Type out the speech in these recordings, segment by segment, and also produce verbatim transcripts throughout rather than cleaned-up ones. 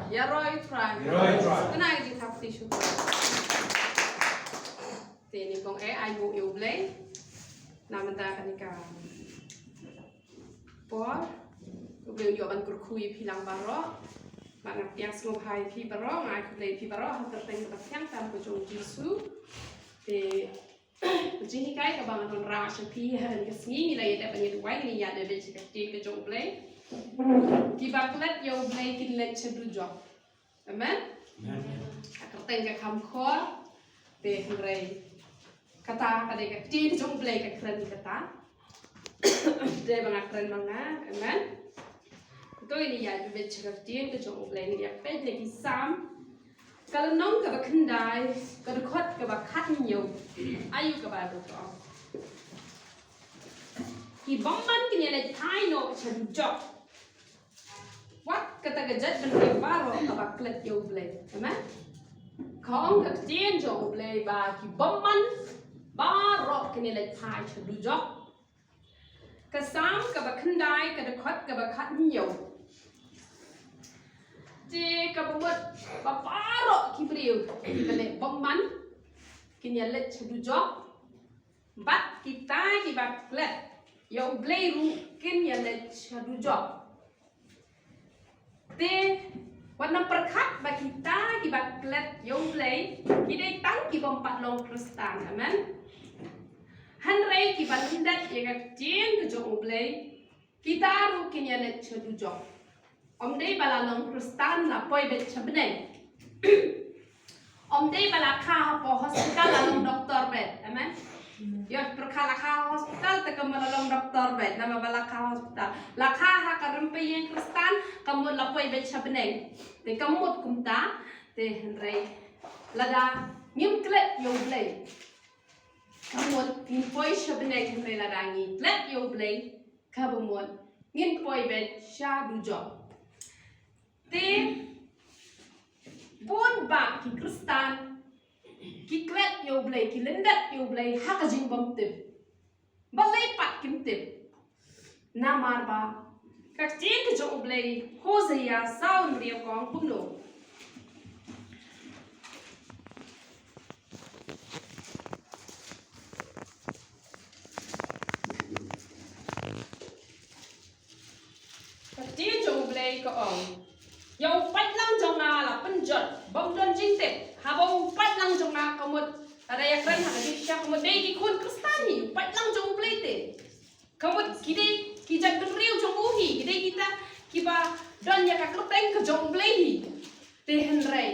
Ïaroh ïa u Trai. Ïaroh ïa u Trai. Kane ka jingthap kti shuh. Te nyngkong eh ai nguh ïa U Blei. Na mynta kane ka por, U Blei un ïoh ban kyrkhu ïa phi lang baroh. Bad nga pdiang sngewbha ïa phi baroh, nga ai khublei ïa phi baroh ha ka kyrteng kaba thiang tam ka jong U Jisu. Te ka jinghikai kaba nga don rah sha phi ha kane ka sngi, ngi la ïa dep ban ïa duwai, ngi la ïa dep ban ïa sha ka ktien ka jong U Blei. Kiba klet ïa U Blei kin leit sha dujok. Amen. Amen. Ka kyrteng ka kham khor. Te hynrei kata ka dei ka ktien ka jong U Blei ka kren kata. Dei ba nga kren ma nga. Amen. To ngin ïa duwai sha ka ktien ka jong U Blei, ngin ïa peit na ki Salm. Ka lynnong kaba khyndai, ka dkhot kaba khathynñiew. Aïu ka Baibl ka ong. Ki bymman kin ïa leit phai noh sha dujok. Wat kata ka jaitbynriew baroh kaba klet ïa U Blei. Amen. Ka ong ka ktien jong U Blei ba ki bymman baroh kin ïa leit phai sha dujok. Ka Salm kaba khyndai, ka dkhot kaba khathynñiew. Te kaba mut ba baroh ki briew kiba leh bymman kin ïa leit sha dujok. Bad kita kiba klet ïa U Blei ruh kin ïa leit sha dujok. Te wat nang pyrkhat ba kita kiba klet ïa U Blei ki dei tang ki bym pat long Khristan. Amen. Hynrei kiba lyndet ïa ka ktien ka jong U Blei, kita ruh kin ïa leit sha dujok. Ym dei ba la long Khristan la poi beit sha bneng. Ym dei ba la kha hapoh hospital la long doktor beit. Amen. Ïoh pyrkhat la kha hospital te ka mut la long doktor beit. Namar ba la kha hospital. La kha ha ka rympei ïing Khristan ka mut la poi beit sha bneng. Te ka mut kumta. Te hynrei lada ngim klet ïa U Blei, ka mut ngin poi sha bneng, hynrei lada ngi klet ïa U Blei, kaba mut ngin poi beit sha dujok. Te bun bah ki Khristan ki klet ïa U Blei, ki lyndet ïa U Blei ha ka jingbymtip. Balei pat kim tip? Namar ba ka ktien ka jong U Blei, Hosea saw hynriew ka ong kumno? Ka ktien jong U Blei ka ong, ïa u paidlang jong nga la pynjot bym don jingtip. Haba u paidlang jong nga, ka mut lada ïa kren ha ka jingshisha ka mut dei ki khun Khristan hi, u paidlang jong U Blei te. Ka mut ki dei ki jaitbynriew jong u hi, ki dei kita kiba don ïa ka kyrteng ka jong U Blei hi. Te hynrei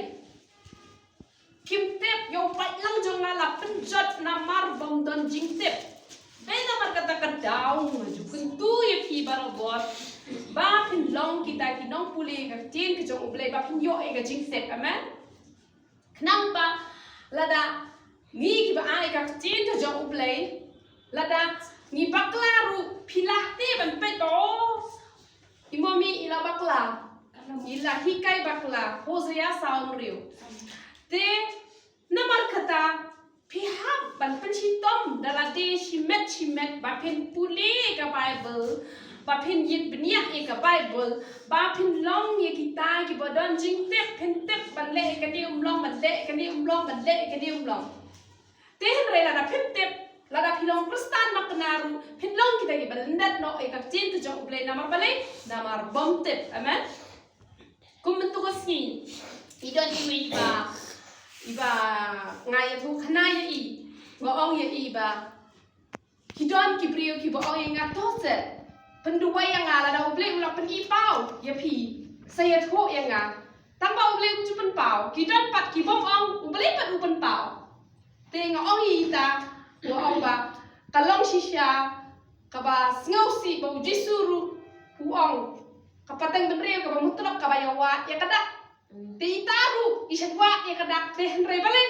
kim tip, ïa u paidlang jong nga la pynjot namar bym don jingtip. Dei namar kata ka daw nga ju kyntu ïa phi barabor ba phin long kita ki nongpule ka ktien ka jong U Blei, ba phin ïoh ïa ka jingtip. Amen. Khnang ba lada ngi kiba ai ka ktien ka jong U Blei, lada ngi bakla ruh, phi lah te ban peit ba, oh, i mummy i la bakla, i la hikai bakla, Hosea saw hynriew. Te namar kata phi hap ban pynshitom da lade shimet shimet ba phin pule ka Baibl, ba phin ïit bniah ïa ka Baibl, ba phin long ïa kita kiba don jingtip, phin tip ban leh ïa kane ym long, ban leh ïa kane ym long, ban leh ïa kane ym long. Te hynrei lada phim tip, lada phi long Khristan makna ruh, phin long kita kiba lyndet noh ïa ka ktien ka jong U Blei. Namar balei? Namar bym tip. Amen. Kum mynta ka sngi, i don iwei iba, iba nga ïathuh khana ïa i, nga ong ïa i ba ki don ki briew kiba ong ïa nga, to se pynduwai ïa nga, lada U Blei u la pyni paw ïa phi, sa ïathuh ïa nga. Tang ba U Blei um ju pynpaw. Ki don pat ki bym ong U Blei pat u pynpaw. Te nga ong ïa ita, nga ong ba ka long shisha kaba sngewsih ba U Jisu ruh u ong, ka pateng bynriew kaba mutlop kaba ïa wad ïa ka dak. Te ita ruh i shait wad ïa ka dak, te hynrei balei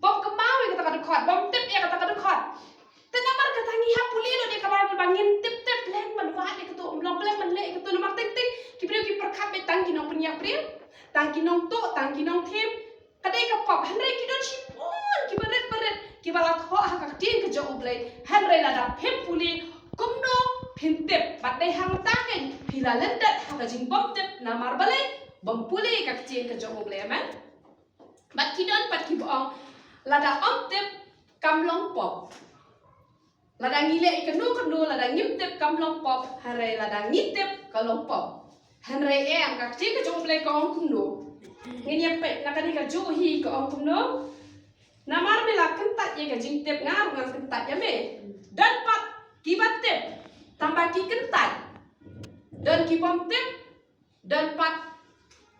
bym kynmaw ïa kata ka dkhot, bym tip ïa kata ka dkhot? Te namar kata ngi hap pule lut ïa ka Baibl ba ngin tip tip, leh ban wad ïa kato, ym long leh ban leh ïa kato. Namar teng teng ki briew ki pyrkhat beit tang ki nongpynïap briew, tang ki nongtuh, tang ki nongthim. Ka dei ka pop, hynrei ki don shibun kiba rit ba rit kiba la thoh ha ka ktien ka jong U Blei. Hynrei lada phim pule, kumno phin tip? Bad dei hangta kein phi la lyndet ha ka jingbym tip. Namar balei? bym pule ka ktien ka jong U Blei, amen. Bad ki don pat kiba ong, lada ym tip kam long pop. Lada ngi leh ïa kano kano, lada ngim tip kam long pop, hynrei lada ngi tip ka long pop. Hynrei em, ka ktien ka jong U Blei ka ong kumno? Ngin ïa peit na kane ka juh hi ka ong kumno? Namar me la kyntait ïa ka jingtip, nga ruh ngan kyntait ïa me. Don pat kiba tip, tangba ki kyntait. Don kibym tip, don pat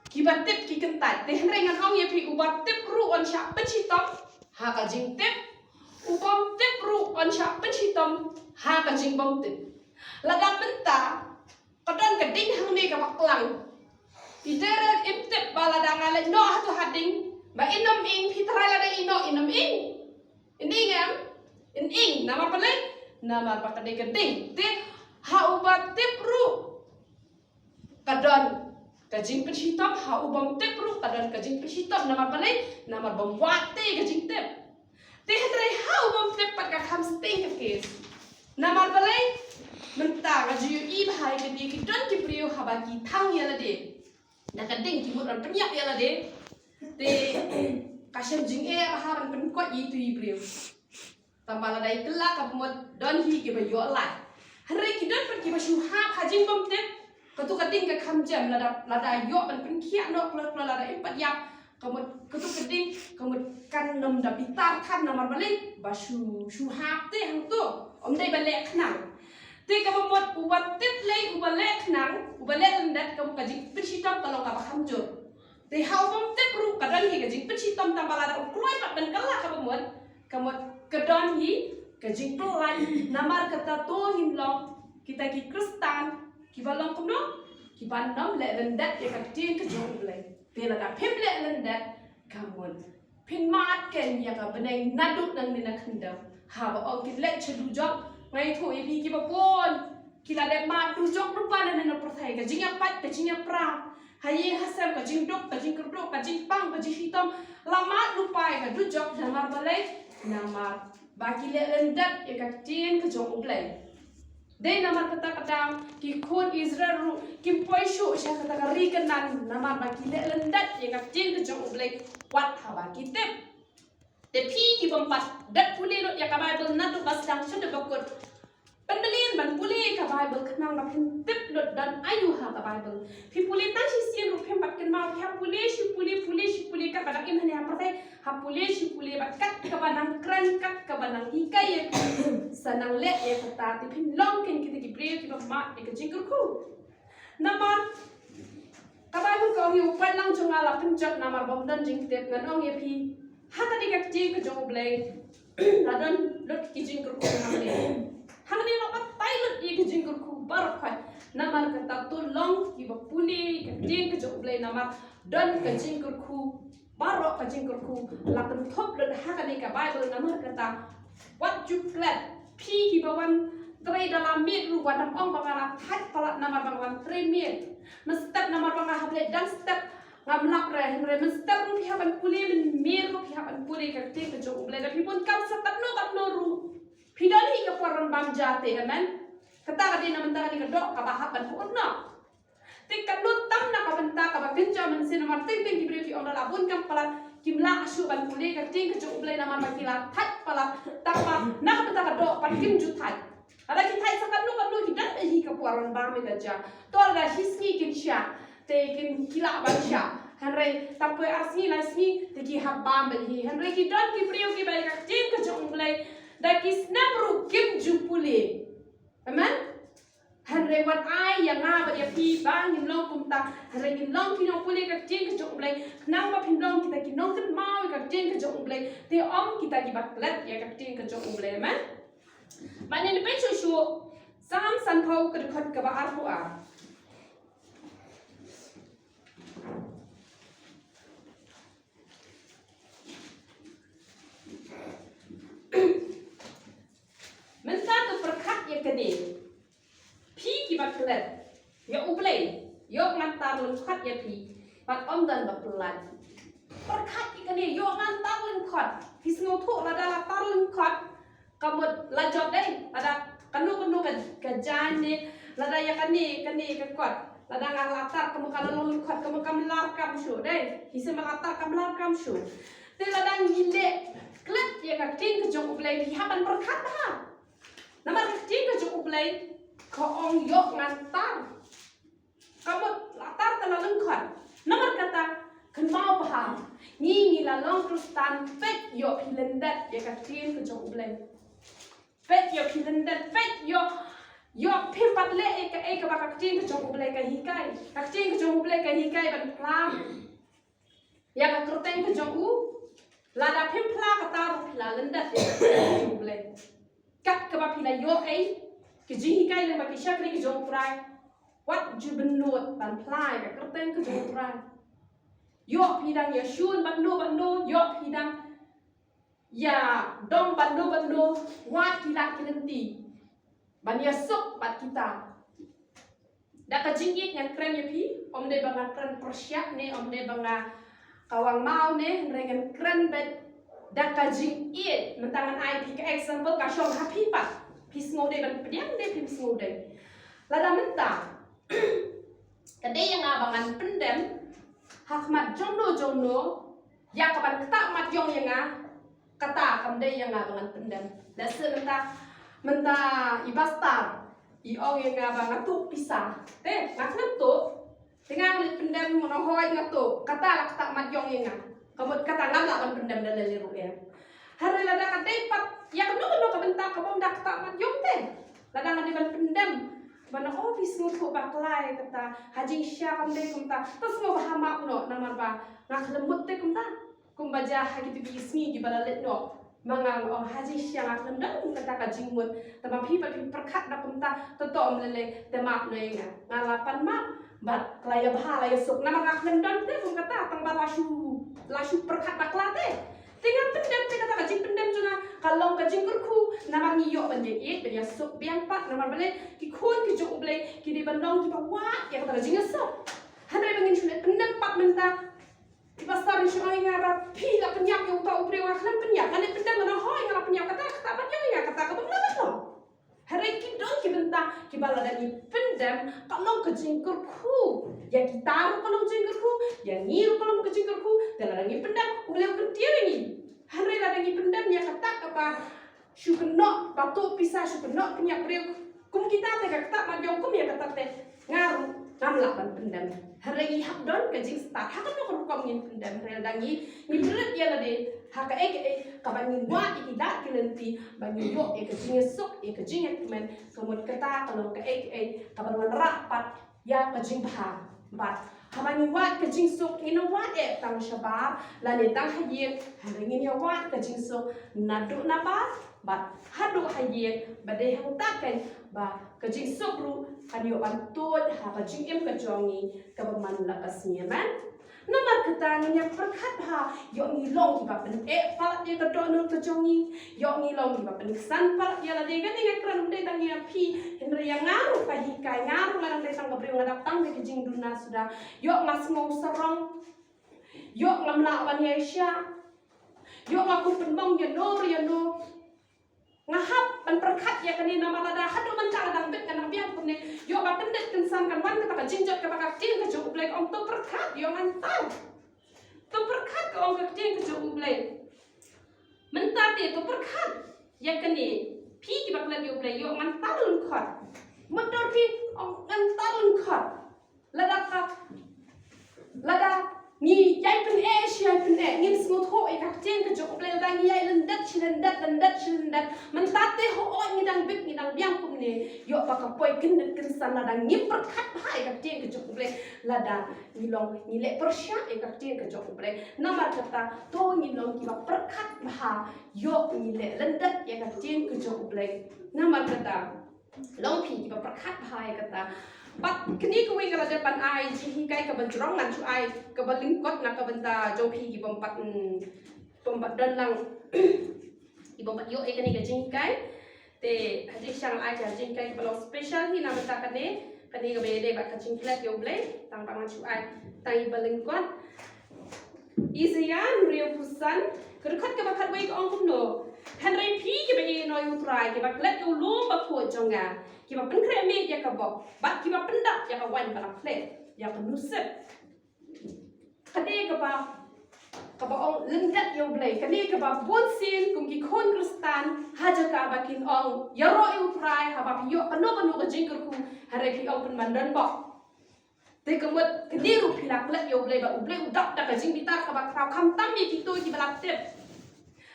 kiba tip ki kyntait. Te hynrei ngan ong ïa phi, uba tip ruh un shah pynshitom ha ka jingtip, ubym tip ruh un shah pynshitom ha ka jingbym tip. Lada mynta ka don ka ding hangne kaba klang, i dei re im tip ba lada nga leit noh hato ha ding ba in ym ing, phi tharai lada i noh in ym ing? In ing em? In ing. Namar balei? Namar ba ka dei ka ding. Te ha uba tip ruh ka don ka jingpynshitom, ha ubym tip ruh ka don ka jingpynshitom. Namar balei? Namar bym wad te ka jingtip. Te hynrei ha ubym tip pat ka kham sting ka case. Namar balei? Mynta nga ju ïohi ba ha kane ki don ki briew haba ki thang ïa lade da ka ding ki mut ban pynïap ïa lade, te ka shem jingeh ba ha ban pynkoit ïa itu i briew. Tangba lada i kylla ka mut don hi kiba ïoh lai. Hynrei ki don pat kiba shu hap ha jingbym tip. Katu ka ding ka kham jem, lada, lada ïoh ban pynkhiah noh kloi kloi, lada im pat ïap, ka mut katu ka ding ka mut kan nym da bitar than. Namar balei? Ba shu, shu hap te hangto. Ym dei ba leh khnang. Te kaba mut uba tip lei, uba leh khnang, uba leh lyndet, ka mut ka jingpynshitom ka long kaba kham jur. Te ha ubym tip ruh ka don hi ka jingpynshitom, tangba lada u kloi pat ban kylla kaba mut, ka mut ka don hi ka jingpyllait. Namar kata to ngin long kita ki Khristan kiba long kumno? Kiban nym leh lyndet ïa ka ktien ka jong U Blei. Te lada phim leh lyndet, ka mut phin mad kein ïa ka bneng naduh nangne na khyndew. Haba ong kin leit sha dujok, nga ïathuh ïa phi kiba bun ki la dep mad dujok lypa nangne na pyrthei, ka jingïapait, ka jingïapra, ha ïing ha sem, ka jingduk, ka jingkyrduh, ka jingpang, ka jingshitom. La mad lypa ïa ka dujok. Namar balei? Namar ba ki leh lyndet ïa ka ktien ka jong U Blei. Dei namar kata ka daw ki khun Israel ruh kim poi shuh sha kata ka ri Kanaan, namar ba ki leh lyndet ïa ka ktien ka jong U Blei wat haba ki tip. Te phi kibym pat dep pule lut ïa ka Baibl naduh ba sdang sha ba kut, pynmlien ban pule ïa ka Baibl khnang ba phin tip lut don aïu ha ka Baibl. Phi pule tang shisien ruh phim pat kynmaw, phi hap pule shi pule, pule shi pule, katba dang im hangne ha pyrthei, hap pule shi pule, bad kat kaba nang kren, kat kaba nang hikai ïa phi, sa nang leh ïa kata, te phin long kein kita ki briew kiba mad ïa ka jingkyrkhu. Namar ka Baibl ka ong ïa u paidlang jong nga la pynjot namar bym don jingtip. Ngan ong ïa phi, ha kane ka ktien ka jong U Blei la don lut ki jingkyrkhu hangne. Hangne la batai lut ïa ki jingkyrkhu baroh khoit. Namar kata to long kiba pule ïa ka ktien ka jong U Blei, namar don ka jingkyrkhu baroh, ka jingkyrkhu la kynthup lut ha kane ka Baibl. Namar kata wat ju klet, phi kiba wan trei da la miet ruh, wat nym ong ba nga la thait palat namar ba nga wan trei miet. Mynstep namar ba nga hap leit dang step, ngam lap re, hynrei mynstep ruh phi hap ban pule, mynmiet ruh phi hap ban pule ka ktien ka jong U Blei. Da phi bun kam sa katno katno ruh, phi don hi ka por rangbam ja te, amen. Kata ka dei na mynta kane ka doh kaba hap ban pyut noh. Te katno tam na ka bynta kaba kynja mynsiem, namar teng teng ki briew ki ong da la bun kam palat kim lah shuh ban pule ka ktien ka jong U Blei namar ba ki la thait palat. Tangba na ka bynta ka doh pat kim ju thait. Lada ki thait sa katno katno, ki don hi ka por rangbam ïa ka ja. To lada shi sngi kin shah, te kin, ki lah ban shah. Hynrei tang poi ar sngi lai sngi te ki hap bam beit hi. Hynrei ki don ki briew kiba ïa ka ktien ka jong U Blei da ki snem ruh kim ju pule. Amen. Hynrei wat ai ïa nga bad ïa phi ba ngin long kumta. Hynrei ngin long ki nongpule ka ktien ka jong U Blei, khnang ba phin long kita ki nongkynmaw ïa ka ktien ka jong U Blei, te ym kita kiba klet ïa ka ktien ka jong U Blei. Amen. Ba ngin peit shuh shuh Salm sanphew, ka dkhot kaba arphew ar. Mynta to pyrkhat ïa kane, phi kiba klet ïa U Blei, ïoh ngan tar lyngkot ïa phi bad ym don ba pyllait. Pyrkhat ïa kane, ïoh ngan tar lyngkot. Phi sngewthuh, lada la tar lyngkot, ka mut la jot dei, lada kano kano ka, ka jaiñ ne, lada ïa kane kane ka kot, Lada nga la atar ka mut ka la long lyngkhot, ka mut kam lah kam shuh, dei. Hi seh ma la atar kam lah kam shuh. Te lada ngi leh klet ïa ka ktien ka jong U Blei, ngi hap ban pyrkhat bha. Namar ka ktien ka jong U Blei ka ong ïoh ngan tar. Ka mut la tar te la lyngkhot. Namar kata kynmaw bha. Ngi ngi la long Khristan, peit ïoh phi lyndet ïa ka ktien ka jong U Blei. Peit ïoh phi lyndet, peit ïoh, ïoh phim pat leh ïa kaei kaba ka ktien ka jong U Blei ka hikai. Ka ktien ka jong U Blei ka hikai ban phla ïa ka kyrteng ka jong u. Lada phim phla kata ruh phi la lyndet ïa ka ktien ka jong U Blei. Kat kaba phi la ïoh ei ki jinghikai lyngba ki shakri ki jong U Trai, wat ju bynnud ban phla ïa ka kyrteng ka jong U Trai. Ïoh phi dang ïa shun bad no bad no, ïoh phi dang ïa dong bad no bad no, wat ki lad ki lynti ban ïa suk bad kita. Da ka jingïeit ngan kren ïa phi, ym dei ba nga kren pyrshah ne ym dei ba nga kawang maw ne, hynrei ngan kren beit da ka jingïeit. Mynta ngan ai phi ka example ka shong ha phi pat. Phi sngew dei ban pdiang ne phim sngew dei. Lada mynta ka dei ïa nga ba ngan pyndem ha khmat jong no jong no ïa kaban ktah mat ïong ïa nga, kata kam dei ïa nga ba ngan pyndem. Lehse mynta, mynta i pastor i ong ïa nga ba nga tuh pisa. Te nga khlem tuh. Te nga leit pyndem, nga ong hooid nga tuh. Kata la ktah mat ïong ïa nga. Ka mut kata ngam lah ban pyndem da lei lei ruh em. Hynrei lada ka dei pat ïa kano kano ka bynta kaba ym da ktah mat ïong te, lada nga dei ban pyndem ban ong, oh, phi sngewthuh bakla ïa kata, ha jingshisha kam dei kumta. Te sngewbha map noh, namar ba nga khlem mut te kumta. Kumba jia ha kito ki sngi kiba la leit noh, ma nga nga ong ha jingshisha nga khlem don kata ka jingmut. Te ma phi pat phi pyrkhat da kumta, to to ym lei lei, te map noh ïa nga. Nga la pan map bad la ïa bha la ïa suk, namar nga khlem don te kum kata, tang ba la shu, la shu pyrkhat bakla te. Te nga pyndem te kata ka jingpyndem jong nga ka long ka jingkyrkhu, namar ngi ïoh ban ïa ïeit ban ïa suk biang pat, namar balei ki khun ki jong U Blei ki dei ban long kiba wad ïa kata ka jingïasuk. Hynrei ba ngin shu leit pyndem pat mynta, i pastor in shu ong ïa nga ba phi la pynïap ïa uta u briew, nga khlem pynïap, nga leit pyndem, nga ong hooid nga la pynïap, kata kata ban ïong ïa nga, kata kaba mlien ban long. Hynrei ki don ki bynta kiba lada ngi pyndem ka long ka jingkyrkhu. Ïa kita ruh ka long jingkyrkhu, ïa ngi ruh ka long ka jingkyrkhu. Te lada ngi pyndem, U Blei u kyntiew ïa ngi. Hynrei lada ngi pyndem ïa kata kaba shu kynnoh ba tuh pisa, shu kynnoh pynïap briew kum kita te, ka ktah mat ïong kum ïa kata te, nga ruh ngam lah ban pyndem. Hynrei ngi hap don ka jingstad ha kano ka rukom ngin pyndem. Hynrei lada ngi, ngi pynrit ïa lade ha kaei kaei kaba ngin wad ïa ki lad ki lynti ba ngin ïoh ïa ka jingïasuk, ïa ka jingïakmen, ka mut kata ka long kaei kaei kaban wanrah pat ïa ka jingbha. Bad haba ngi wad ka jingsuk, ngin ym wad eh tang shabar lane tang ha ïing, hynrei ngin ïa wad ka jingsuk naduh nabar bad haduh ha ïing, ba dei hangta kein ba ka jingsuk ruh kan ïoh ban tuid ha ka jingim ka jong ngi kaba man la ka sngi. Amen. Namar kata ngin ïa pyrkhat bha, ïoh ngi long kiba pyneh palat ïa ka dohnud ka jong ngi, ïoh ngi long kiba pynksan palat ïa lade. Kane nga kren ym dei tang ïa phi, hynrei ïa nga ruh ka hikai, nga ruh nga dang dei tang ka briew, nga dap tang da ki jingduna suda. Ïoh nga sngew sarong, ïoh ngam lah ban ïaishah, ïoh nga kum pynmong ïa no ïa no. Nga hap ban pyrkhat ïa kane namar lada haduh mynta nga dang bit, nga dang biang kumne, ïoh ba kyndit kynsan kan wan kata ka jingjot kaba ka ktien ka jong U Blei ka ong to pyrkhat, ïoh ngan tar. To pyrkhat, ka ong ka ktien ka jong U Blei. Mynta te to pyrkhat ïa kane, phi kiba klet ïa U Blei, ïoh ngan tar lyngkhot. Mutdur phi, ong ngan tar lyngkhot. Lada ka, lada ngi ïai pyneh shi ïai pyneh, ngim sngewthuh ïa ka ktien ka jong U Blei, lada ngi ïai lyndet shi lyndet, lyndet shi lyndet, mynta te hooid ngi dang bit, ngi dang biang kumne, ïoh ba ka poi kyndit kynsan lada ngim pyrkhat bha ïa ka ktien ka jong U Blei, lada ngi long ngi leh pyrshah ïa ka ktien ka jong U Blei. Namar kata to ngin long kiba pyrkhat bha, ïoh ngi leh lyndet ïa ka ktien ka jong U Blei. Namar kata long phi kiba pyrkhat bha ïa kata. Bad kane kawei ka la dep ban ai jinghikai kaba jrong, ngan shu ai kaba lyngkot na ka bynta jong phi kibym pat, mm, bym pat don lang, kibym pat ïoh ïa kane ka jinghikai. Te ha jingshisha ngan ai ka jinghikai kaba long special hi na bynta kane, kane kaba ïadei bad ka jingklet ïa U Blei, tang ba ngan shu ai tang ïa ba lyngkot. Isaïah hynriewphew san, ka dkhot kaba khatwei ka ong kumno: Hynrei phi kiba ïehnoh ïa U Trai, kiba klet ïa u lum bakhuid jong nga, kiba pynkhreh miej ïa ka bok, bad kiba pyndap ïa ka waiñ ba la phleh ïa ka nusip. Kane kaba, kaba ong lyndet ïa U Blei, kane kaba bun sien kum ki khun Khristan, ha jaka ba kin ong ïaroh ïa U Trai, haba phi ïoh kano kano ka jingkyrkhu, hynrei phi ong pynban don bok. Te ka mut kane ruh phi la klet ïa U Blei, ba U Blei u dap da ka jingbitar kaba khraw, khamtam ïa kito kiba la tip.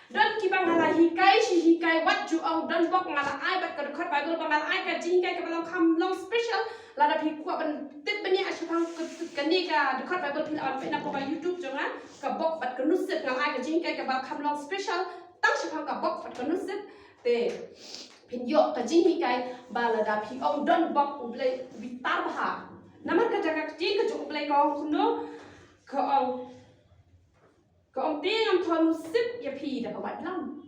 Don kiba nga la hikai shi hikai, wat ju ong don bok, nga la ai bad ka dkhot Baibl ba nga la ai, ka jinghikai kaba long kham long special. Lada phi kwah ban tip bniah shaphang ka, kane ka dkhot Baibl, phi lah ban peit na poh ka YouTube jong nga, Ka Bok bad ka Nusip, nga la ai ka jinghikai kaba kham long special tang shaphang ka bok bad ka nusip. Te phin ïoh ka jinghikai ba lada phi ong don bok, U Blei u bitar bha. Namar kata ka ktien ka jong U Blei ka ong kumno, ka ong Ka ong te ngan thon nusip ïa phi da ka waitlam.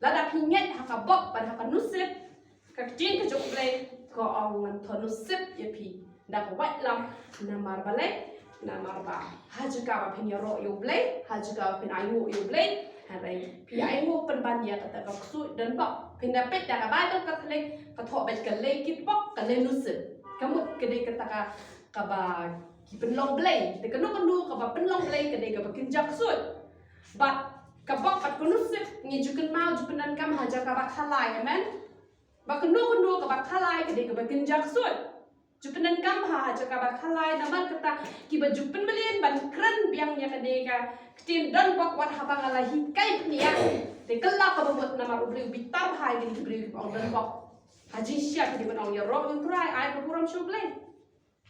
Lada phi ngeit ha ka bok bad ha ka nusip, ka ktien ka jong U Blei ka ong ngan thon nusip ïa phi da ka waitlam. Namar balei? Namar ba ha jaka ba phin ïaroh ïa U Blei, ha jaka ba phin ainguh ïa U Blei, hynrei phi ainguh pynban ïa kata ka ksuid don bok. Phin da peit da ka Baibl Katholik, ka thoh beit ka lei kitbok, ka lei nusip. Ka mut ka dei kata ka, kaba ki pynlong blei, te kano kano kaba pynlong blei ka dei kaba kynja ksuid. Bad ka bok bad ka nusip ngi ju kynmaw, ju pyndonkam ha jaka ba khalai, amen. Ba kano kano kaba khalai ka dei kaba kynja ksuid. Ju pyndonkam ha jaka ba khalai, namar kata kiba ju pynmlien ban kren biang ïa kane ka ktien don bok wat haba nga la hikai bniah. Te kylla kaba mut namar U Blei u bitar bha ïa kine ki briew kiba ong don bok. Ha jingshisha ki dei ban ong ïaroh ïa U Trai, ai ka burom sha U Blei.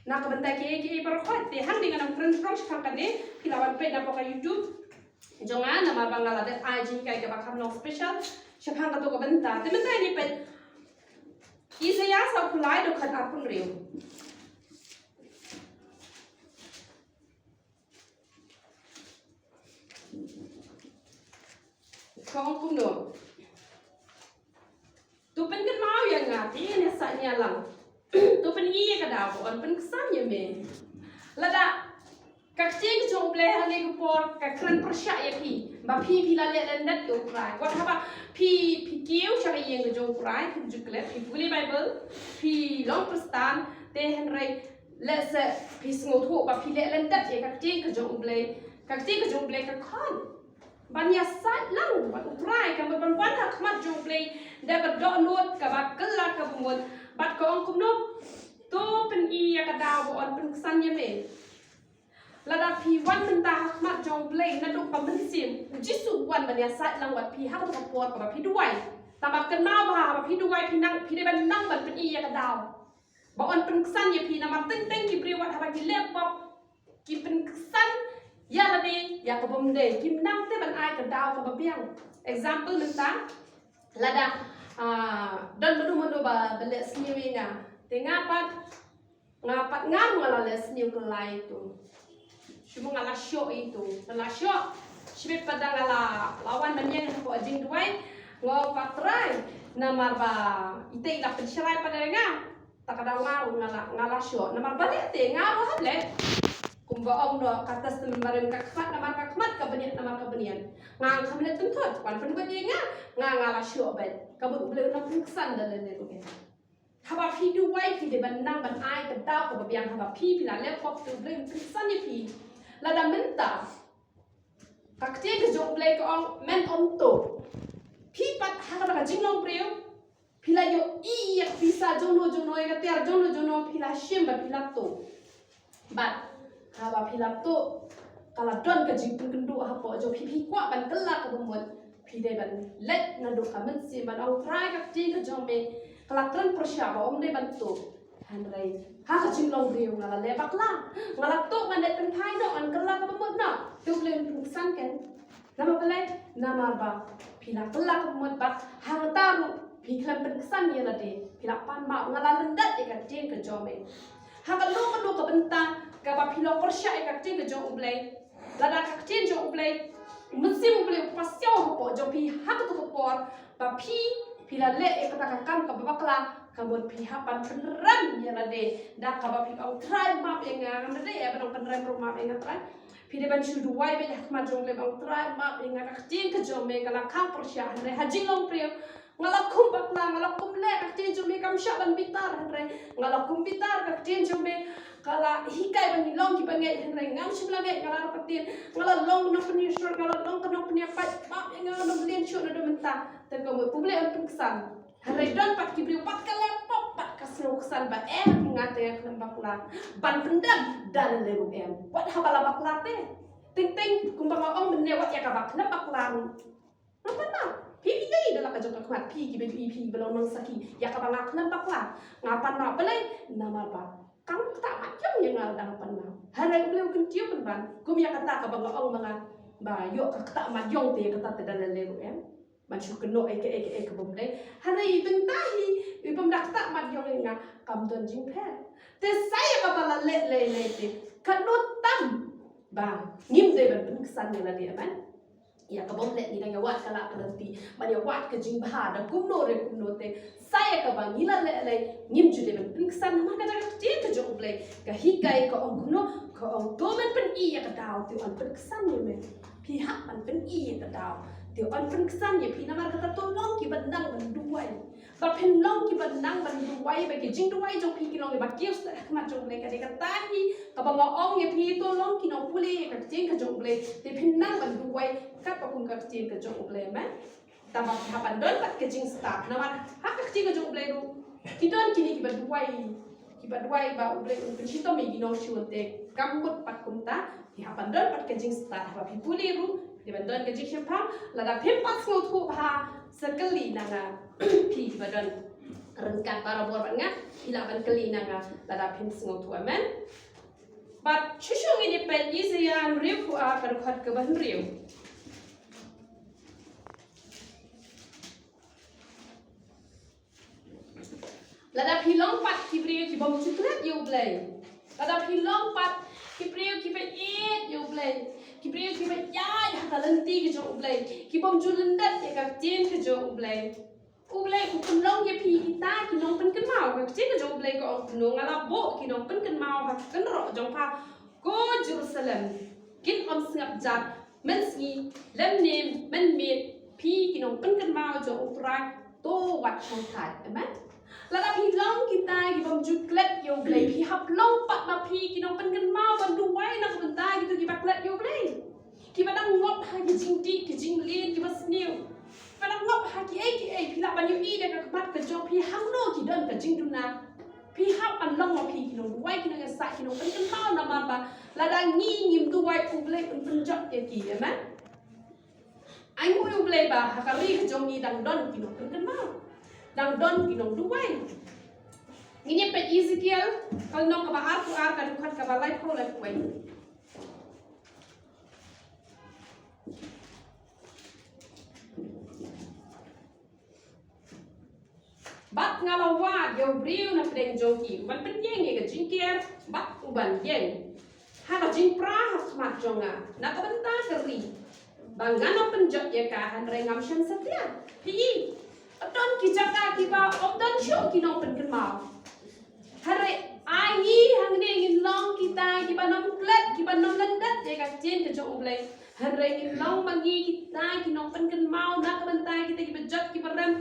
Na ka bynta kiei kiei baroh, te hangne ngan ym kren prong shaphang kane, phi lah ban peit na poh ka YouTube jong nga, namar ba nga la dep ai jinghikai kaba kham long special shaphang kato ka bynta. Te mynta ngin peit Isaïah sawphew lai, dkhot arphew hynriew. Ka ong kumno? To pynkynmaw ïa nga, te ngan ïasaid ïa lang. To pyni ïa ka daw ba yn pynksan ïa me. Lada ka ktien ka jong U Blei ha kane ka por ka kren pyrshah ïa phi, ba phi, phi la leh lyndet ïa U Trai. Wat haba phi, phi kiew sha ka ïing ka jong U Trai, phi ju klet, phi pule Baibl, phi long Khristan, te hynrei lehse phi sngewthuh ba phi leh lyndet ïa ka ktien ka jong U Blei. Ka ktien ka jong U Blei ka khot ban ïasaid lang bad U Trai, ka mut ban wan ha khmat jong U Blei da ka dohnud kaba kylla kaba mut. Bad ka ong kumno? To pyni ïa ka daw ba yn pynksan ïa me. Lada phi wan mynta ha khmat jong U Blei naduh ka mynsiem, U Jisu u wan ban ïasaid lang bad phi ha kato ka por kaba phi duwai. Tangba kynmaw ba haba phi duwai phi nang, phi dei ban nang ban pyni ïa ka daw ba yn pynksan ïa phi, namar teng teng ki briew wat haba ki leh pop ki pynksan ïa lade ïa ka bym dei, kim nang te ban ai ka daw kaba biang. Example mynta, lada, ah, don mano mano ba, ba leh sniew ïa nga, te nga pat, nga pat nga ruh nga la leh sniew kyllai to. Shu mo nga la shoh ïa to, nga la shoh. Shibit pat da nga la, la wan ban ïeng hapoh jingduwai, nga pat trai, namar ba ite i la pynshrai pat da nga. Ta ka daw nga ruh nga la, nga la shoh. Namar balei te nga ruh hap leh. Kumba ong noh ka Testament Barim, ka khmat namar ka khmat, ka bniat namar ka bniat. Nga ngam leh tynthut, wan pynbeit ïa nga, nga, nga la shoh beit. Ka mut U Blei u nang pynksan da lade ruh. Haba phi duwai phi dei ban nang ban ai ka daw kaba biang, haba phi, phi la leh pop te U Blei un pynksan ïa phi. Lada mynta ka ktien ka jong U Blei ka ong men ym tuh. Phi pat ha kata ka jinglong briew phi la ïohi ïa ka pisa jongno jongno, ïa ka tiar jongno jongno, phi la shim bad phi la tuh. Bad haba phi la tuh, ka la don ka jingpynkynduh hapoh jong phi, phi kwah ban kylla kaba mut, phi dei ban leit naduh ka mynsiem ban ong Trai ka ktien ka jong me ka la kren pyrshah ba ym dei ban tuh. Hynrei ha ka jinglong briew nga la leh bakla, nga la tuh, ngan leit pynphai noh, ngan kylla kaba mut noh, te U Blei un pynksan kein. Namar balei? Namar ba phi la kylla kaba mut bad hangta ruh phi khlem pynksan ïa lade, phi la pan map, nga la lyndet ïa ka ktien ka jong me. Ha kano kano ka bynta kaba phi long pyrshah ïa ka ktien ka jong U Blei, lada ka ktien jong U Blei, mynsiem U Blei u pasiaw hapoh jong phi ha kato ka por ba phi, phi la leh ïa kata ka kam kaba bakla, ka mut phi hap ban pynrem ïa lade da kaba phi ong Trai map ïa nga, ngam da dei ban ong pynrem ruh map ïa nga Trai. Phi Phi dei ban shu duwai beit ha khmat jong U Blei ba, Trai, map ïa nga, ka ktien ka jong me ka la khang pyrshah, hynrei ha jinglong briew nga la kum bakla, nga la kum leh, ka ktien jong me kam shah ban bitar, hynrei nga la kum bitar, ka ktien jong me ka la hikai ba ngin long kiba ngeit, hynrei ngam shym la ngeit, nga la rah ka ktien, nga la long nongpynïasoh, nga la long ka nongpynïapait, map ïa nga, ngam leh shuh naduh mynta. Te kumno U Blei un pynksan? Hynrei don pat ki briew pat ka leh pop pat ka sngewksan ba, eh, nga te khlem bakla ban pyndem da lade ruh em. Wat haba la bakla te. Teng teng kumba nga ong mynne, wat ïa kaba khlem bakla ruh. Nga pan map. Phi phi ïa da la ka jong ka khmat, phi kiba ïohi, phi ba long nongsakhi ïa kaba nga khlem bakla. Nga pan map balei? Namar ba kam ktah mat ïong ïa nga lada nga pan map. Hynrei U Blei u kyntiew pynban, kum ïa kata kaba nga ong ma nga ba ïoh ka ktah mat ïong te, ïa kata te da lade ruh em. Ban shu kynnoh ïa kaei kaei ka bym dei. Hynrei i bynta hi, i bym da ktah mat ïong ïa nga, kam don jingpher. Te sa ïa kaba la leh lei lei te, katno tam ba ngim dei ban pynksan ïa lade, amen. Ïa ka bym leh ngi dang ïa wad ka lad ka lynti, ban ïa wad ka jingbha da kumno re kumno te. Sa ïa kaba ngi la leh lei, ngim ju dei ban pynksan, namar kata ka ktien ka jong U Blei ka hikai, ka ong kumno, ka ong, to men pyn-i ïa ka daw, te yn pynksan ïa me. Phi hap ban pyn-i ïa ka daw, te yn pynksan ïa phi. Namar kata to long kiba nang ban duwai. Ba phin long kiba nang ban duwai, ba ki jingduwai jong phi ki long kiba kiew stet ha khmat jong U Blei. Ka dei kata hi kaba nga ong ïa phi, to long ki nongpule ïa ka ktien ka jong U Blei, te phin nang ban duwai katba kum ka ktien ka jong U Blei, amen. Tangba phi hap ban don pat ka jingstad, namar ha ka ktien ka jong U Blei ruh ki don kine kiba duwai, kiba duwai ba U Blei un pynshitom ïa ki nongshun, te kam mut pat kumta. Phi hap ban don pat ka jingstad, haba phi pule ruh phi dei ban don ka jingshemphang. Lada phim pat sngewthuh bha, sa kylli na nga. Phi kiba don ryngkat barabor bad nga, phi lah ban kylli na nga lada phim sngewthuh, amen. Bad shuh shuh ngin ïa peit Isaïah hynriewphew ar, ka dkhot kaba hynriew. Lada phi long pat ki briew ki bym ju klet ïa U Blei, lada phi long pat ki briew kiba ïeit ïa U Blei, ki briew kiba ïaid ha ka lynti ka jong U Blei, ki bym ju lyndet ïa ka ktien ka jong U Blei, U Blei u pynlong ïa phi kita ki nongpynkynmaw. Ka ktien ka jong U Blei ka ong kumno, nga la buh ki nongpynkynmaw ha ka kynroh jong pha, ko Jerusalem. Kin ym sngap jar mynsngi lymne mynmiet, phi ki nongpynkynmaw jong U Trai, to wat shongthait. Amen. Lada phi long kita ki bym ju klet ïa U Blei, phi hap long pat ma phi ki nongpynkynmaw ban duwai na ka bynta kito kiba klet ïa U Blei, kiba dang ngop ha ki jingdih ki jingleh kiba sniew, kiba dang ngop ha kiei kiei. Phi lah ban ïohi da ka khmat ka jong phi hangno ki don ka jingduna. Phi hap ban long ma phi ki nongduwai, ki nongïasaid, ki nongpynkynmaw, namar ba lada ngi ngim duwai, U Blei un pynjot ïa ki, amen. Ai nguh ïa U Blei ba ha ka ri ka jong ngi dang don ki nongpynkynmaw, dang don ki nongduwai. Ngin ïa peit Ezekiel ka lynnong kaba arphew ar, ka dkhot kaba laiphew laiphew wei. Bad nga la wad ïa u briew na pdeng jong ki, u ban pynïeng ïa ka jingker bad u ban ïeng ha ka jingpra ha khmat jong nga na ka bynta ka ri, ba ngan ym pynjot ïa ka, hynrei ngam shym satia. Phi i, don ki jaka kiba ym don shuh ki nongpynkynmaw. Hynrei ai ngi hangne ngin long kita kiba nym klet, kiba nym lyndet ïa ka ktien ka jong U Blei. Hynrei ngin long ma ngi kita ki nongpynkynmaw na ka bynta kita kiba jot kiba rem,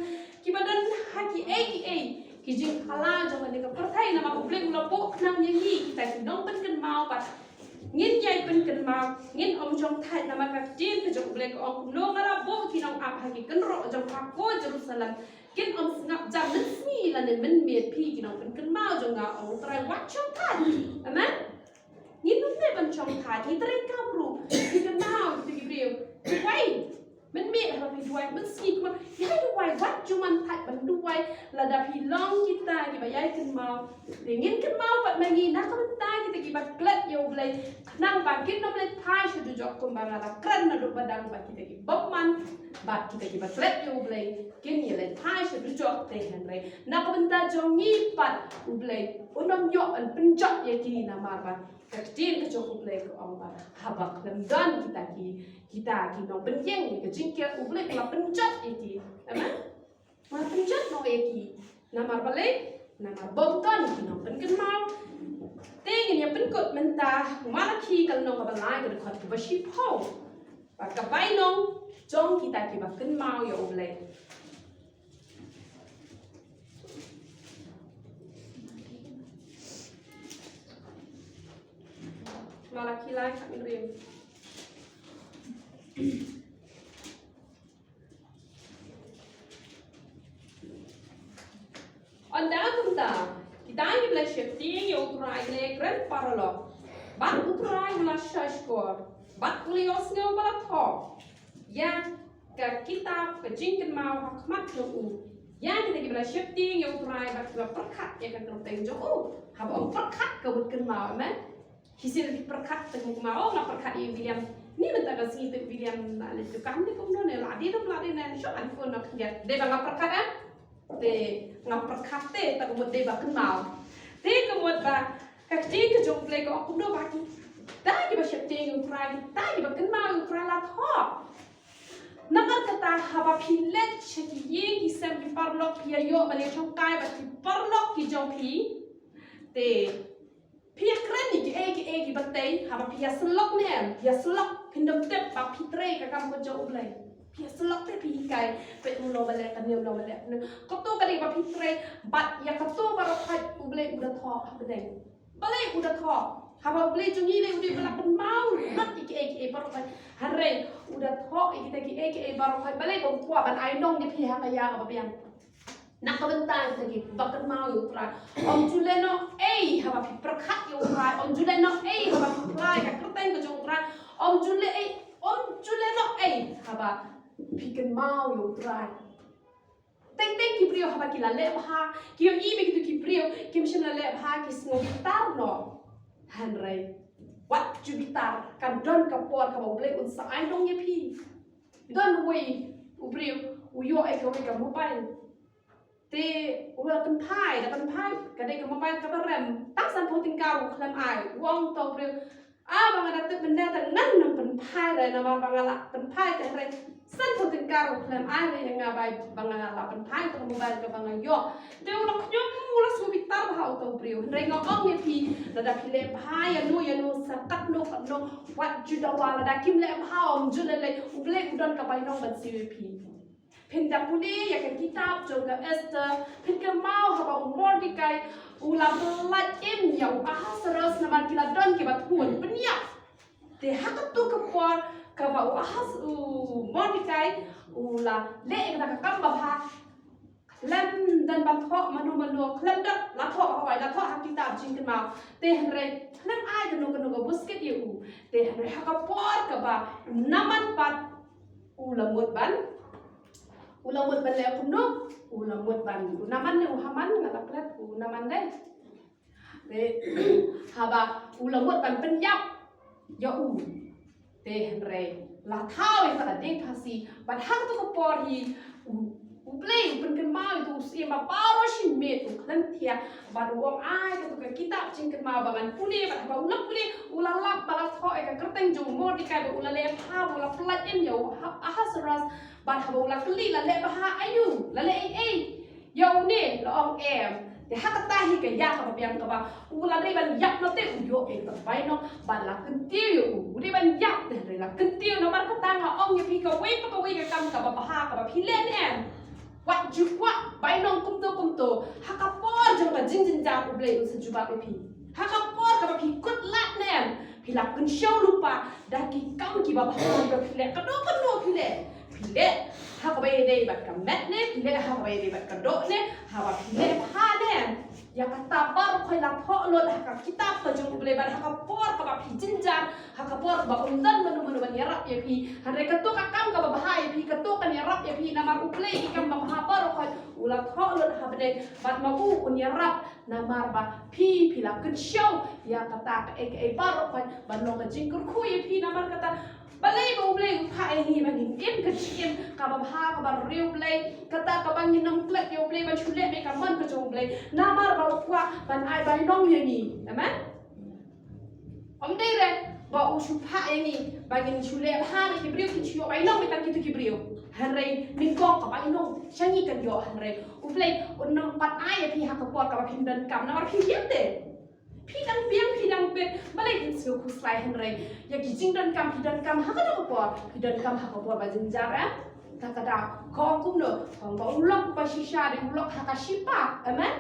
kiba don ha kiei kiei ki jingphala jong kane ka pyrthei, namar U Blei u la buh khnang ïa ngi kita ki nongpynkynmaw. Bad ngin ïai pynkynmaw, ngin ym shongthait, namar ka ktien ka jong U Blei ka ong kumno, nga la buh ki nongap ha ki kynroh jong pha ko Jerusalem. Kin ym sngap jar mynsngi lane mynmiet, phi ki nongpynkynmaw jong nga, ong U Trai, wat shongthait. Amen. Ngin ym dei ban shongthait, ngi trei kam ruh, ngi kynmaw ïa ki briew. Duwai mynmiet haba phi duwai, mynsngi kumno, ïai duwai, wat ju man thait ban duwai. Lada phi long kita kiba ïai kynmaw, te ngin kynmaw pat ma ngi na ka bynta kita kiba klet ïa U Blei, khnang ba kin ym leit phai sha dujok kumba nga la kren naduh ba dang, ba kita ki bymman bad kita kiba klet ïa U Blei kin ïaleit phai sha dujok te, hynrei na ka bynta jong ngi pat U Blei un ym ïoh ban pynjot ïa ki, namar ba ka ktien ka jong U Blei ka ong ba haba khlem don kita ki, kita ki nongpynïeng ïa ka jingker, U Blei u la pynjot ïa ki. Amen. U la pynjot noh ïa ki. Namar balei? Namar ba ym don ki nongpynkynmaw. Te ngin ïa pynkut mynta Malaki ka lynnong kaba lai ka dkhot kaba shiphew. Ba ka bainong jong kita kiba kynmaw ïa U Blei. Malaki lai ka min rim. Ynda kumta, kita kiba la sheptieng ïa U Trai ki la kren paralok. Bad U Trai u la shahshkor. Bad u la ïohsngew ba la thoh ïa ka kitab ka jingkynmaw ha khmat jong u. Ïa kita kiba la sheptieng ïa U Trai bad kiba pyrkhat ïa ka kyrteng jong u. Haba ong pyrkhat ka mut kynmaw, amen. Shisien phi pyrkhat te kumno, nga pyrkhat ïa u William. Ni mynta ka sngi te u William la leit dukan ne kumno ne, la dei dong la dei ne, shu an phone na khyndiat. Dei ba nga pyrkhat, ah? Te nga pyrkhat te, te ka mut dei ba kynmaw. Te ka mut ba ka ktien ka jong U Blei ka ong kumno ba kita kiba sheptieng ïa U Trai, kita kiba kynmaw ïa U Trai la thoh. Namar kata haba phi leit sha ki ïing ki sem ki paralok phi ïa ïoh ban ïa shongkai bad ki paralok ki jong phi. Te phi ïa kren ïa kiei kiei kiba tei, haba phi ïa syllok ne em, ïa syllok phin dom tip ba phi trei ka kam ka jong U Blei. Phi ïa syllok te phi hikai, peit u long balei, kane u long balei. Kato ka dei ba phi trei, bad ïa kato baroh khoit U Blei u da thoh ha bneng. Balei u da thoh? Haba U Blei jong ngi lei u dei ba la kynmaw lut ïa kiei kiei baroh khoit. Hynrei u da thoh ïa kita kiei kiei baroh khoit. Balei ba u kwah ban ai nong ïa phi ha ka ïa kaba biang. Na ka bynta kita kiba kynmaw ïa U Trai. Ym ju leh noh ei haba phi pyrkhat ïa U Trai. Ym ju leh noh ei haba phi pyrkhat ïa ka kyrteng ka jong U Trai. Ym ju leh ei, ym ju leh noh ei haba phi kynmaw ïa U Trai. Teng teng ki briew haba ki la leh bha, ki ïohi ba kito ki briew kim shym la leh bha, ki sngewbitar noh. Hynrei wat ju bitar, kan don ka por kaba U Blei un sa ai nong ïa phi. Don uwei u briew u ïoh ïa kawei ka mobile. Te u la pynphai, da pynphai ka dei ka mobile kaba rem. Tang sanphew tyngka ruh u khlem ai. U ong to u briew, ah, ba nga da tip mynta te ngan nang pynphai re, namar ba nga la pynphai te hynrei sanphew tyngka ruh u khlem ai re ïa nga, ba, ba nga la pynphai te mobile kaba nga ïoh. Te u la khñium, u la sngewbitar bha uto u briew. Hynrei nga ong ïa phi, lada phi leh bha ïano ïano sa katno katno, wat ju dawa, lada kim leh bha ym ju leh leh, U Blei u don ka bainong ban siew ïa phi. Phin da pule ïa ka kitab jong ka Esther, phin kynmaw haba u Mordekai u la pyllait im ïa u Ahasuerus namar ki la don kiba thun pynïap. Te ha kato ka por kaba u Ahas, u Mordekai u la leh ïa kata ka kam babha, khlem don ba thoh mano mano, khlem don, la thoh hawai, la thoh ha kitab jingkynmaw. Te hynrei khlem ai kano kano ka buskit ïa u. Te hynrei ha ka por kaba u Naman pat u la mut ban U la mut ban leh kumno? U la mut ban, u Naman ne u Haman, nga la klet, u Naman dei. Te haba u la mut ban pynïap ïa u. Te hynrei la thaw ïa ka ding phasi. Bad ha kato ka por hi u, U Blei u pynkynmaw ïa u Syiem ba baroh shi miet u khlem thiah. Bad u ong ai kato ka kitab jingkynmaw ba ngan pule, bad haba u la pule u la lap ba la thoh ïa ka kyrteng jong u Mordekai ba u la leh bha, ba u la pyllait im ïa u Ha-, Ahasuerus. Bad haba u la kylli, la leh bha aïu, la leh ei ei ïa une, la ong em. Te ha kata hi ka ïa kaba biang kaba u la dei ban ïap noh te u ïoh ïa ka bainong bad la kyntiew ïa u. U dei ban ïap te hynrei la kyntiew, namar kata nga ong ïa phi, kawei pa kawei ka kam kaba bha kaba phi leh ne em, wat ju kwah bainong kumto kumto. Ha ka por jong ka jingjynjar U Blei un sa jubab ïa phi. Ha ka por kaba phi kut lad ne em, phi la kynshew lypa da ki kam kiba bha kiba phi leh, kano kano phi leh. Phi leh ha kaba ïadei bad ka met ne, phi leh ha kaba ïadei bad ka doh ne, haba phi leh bha ne, ïa kata baroh khoit la thoh lut ha ka kitab ka jong U Blei. Bad ha ka por kaba phi jynjar, ha ka por kaba ym don mano mano ban ïarap ïa phi, hynrei kato ka kam kaba bha ïa phi, kato kan ïarap ïa phi, namar U Blei ki kam babha baroh khoit u la thoh lut ha bneng, bad ma u un ïarap. Namar ba phi, phi la kynshew ïa kata kaei kaei baroh khoit ban long ka jingkyrkhu ïa phi. Namar kata balei ba U Blei u phah ïa ngi ba ngin im ka jingim kaba bha, kaba riewblei, kata kaba ngin ym klet ïa U Blei ban shu leh beit ka mon ka jong U Blei? Namar ba u kwah ban ai bainong ïa ngi. Amen. Ym dei re ba u shu phah ïa ngi ba ngin shu leh bha, re ki briew kin shu ïoh bainong beit tang kito ki briew. Hynrei nyngkong ka bainong sha ngi kan ïoh, hynrei U Blei un ym pat ai ïa phi ha ka por kaba phim donkam namar phi hiar te. Phi dang biang, phi dang peit, balei phin sngewkhuslai hynrei ïa ki jingdonkam phi donkam ha kata ka por, phi donkam ha ka por ba jynjar, em? Te kata ka ong kumno, ka ong ba u lok ba shisha dei u lok ha ka shipa, amen?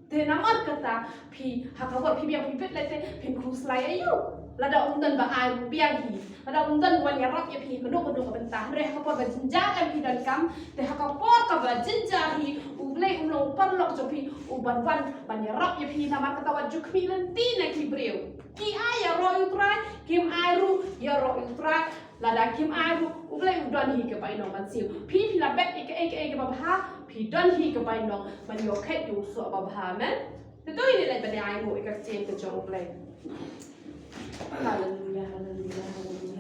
Te namar kata phi ha ka por phi biang phi peit lei te phin khuslai aïu? Lada um don ba ai ruh biang hi. Lada um don wan ïarap ïa phi kano kano ka bynta. Hynrei ha ka por ba jynjar em phi donkam. Te ha ka por kaba jynjar hi U Blei um long u paralok jong phi uban wan ban ïarap ïa phi namar kata wat ju khmih lynti na ki briew. Ki ai ïaroh ïa U Trai, kim ai ruh ïaroh ïa U Trai. Lada kim ai ruh U Blei u don hi ka bainong ban siew. Phi phi la bet ïa kaei kaei kaba bha, phi don hi ka bainong ban ïoh khet ïa u soh ba bha, amen. Te to ine leit ban ïa ai nguh ïa ka ktien ka jong U Blei. Haleluya, haleluya, haleluya.